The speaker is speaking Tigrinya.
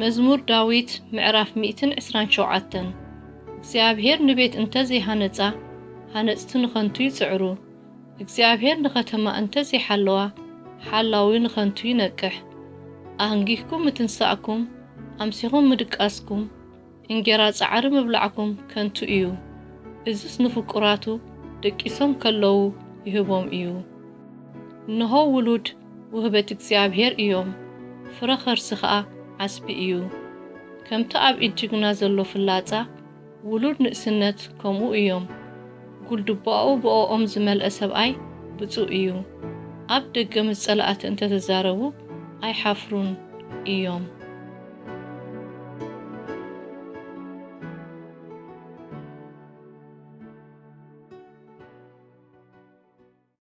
መዝሙር ዳዊት ምዕራፍ ሚእትን ዕስራን ሸውዓተን። እግዚኣብሔር ንቤት እንተ ዘይሃነጻ፣ ሃነጽቲ ንኸንቱ ይጽዕሩ። እግዚኣብሔር ንኸተማ እንተ ዘይሓለዋ፣ ሓላዊ ንኸንቱ ይነቅሕ። ኣህንጊህኩም ምትንሳእኩም፣ ኣምሲኹም ምድቃስኩም፣ እንጌራ ጻዕሪ ምብላዕኩም ከንቱ እዩ። እዝስ ንፍቁራቱ ደቂሶም ከለዉ ይህቦም እዩ። እንሆ ውሉድ ውህበት እግዚኣብሔር እዮም፣ ፍረ ኸርሲ ኸኣ ዓስቢ እዩ። ከምቲ ኣብ ኢድ ጅግና ዘሎ ፍላጻ፣ ውሉድ ንእስነት ከምኡ እዮም። ጉልድባኡ ብኦኦም ዝመልአ ሰብኣይ ብጹእ እዩ። ኣብ ደገ ምስ ጸላእቲ እንተ ተዛረቡ ኣይሓፍሩን እዮም።